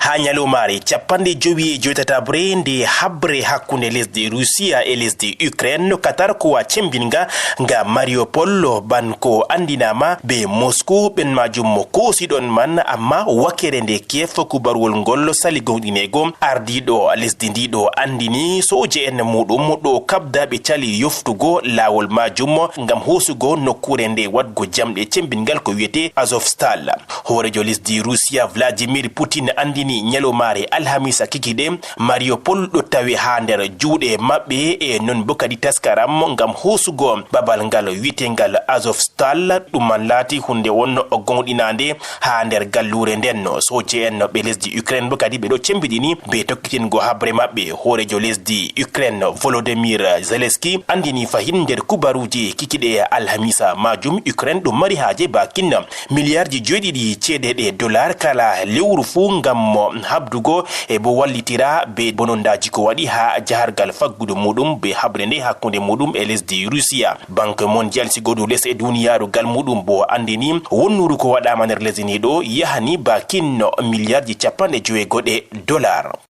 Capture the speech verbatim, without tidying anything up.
Haa nyalomaare capanɗe jowi e joytataɓre nde haɓre hakkunde lesdi Rusiya e lesdi Ukraine no Katar ko wa cembinga nga Mariupol ban ko anndinaama be Moscou ɓen majum mo koosiɗon man, amma wakere nde Kiev kubaruwol ngol sali gomɗineego ardiiɗo lesdi ndiɗo anndini sooje en muɗum ɗo kabda ɓe cali yoftugo laawol majum ngam hoosugo nokkuure nde waɗgo jamɗe cembingal ko wiyete Azovstal. Hooreejo lesdi Rusiya Vladimir Putin anndini nyalomaare alhamisa kikiɗe Mariupol ɗo tawe haa nder juuɗe maɓɓe e non bo kadi taskaram ngam hoosugo babal ngal wiyetengal Azovstal. Ɗum man laati hunde wonno o gomɗinaande haa nder galluure nden. Sooje en ɓe lesdi Ukraine bo kadi ɓe ɗo cembiɗini be tokkitingo haɓre maɓɓe. Hooreejo lesdi Ukraine Volodymyr Zelensky anndini fahin nder kubaruuji kikiɗe alhamisa majum Ukraine ɗum mari haaje bakin miliyarji joyɗiɗi ceede ɗe dollar kala lewru fuu ngam mo habdugo e bo wallitira be bonondaaji ko waɗi haa jahargal faggudu muɗum be haɓre nde hakkunde muɗum e lesdi Rusiya. Banque Mondiale sigodu les e duniyaaru gal muɗum bo anndini wonnuru ko waɗaama nder lesdi ndi ɗo yahani bakin miliyarji capanɗe joweego ɗe dollar.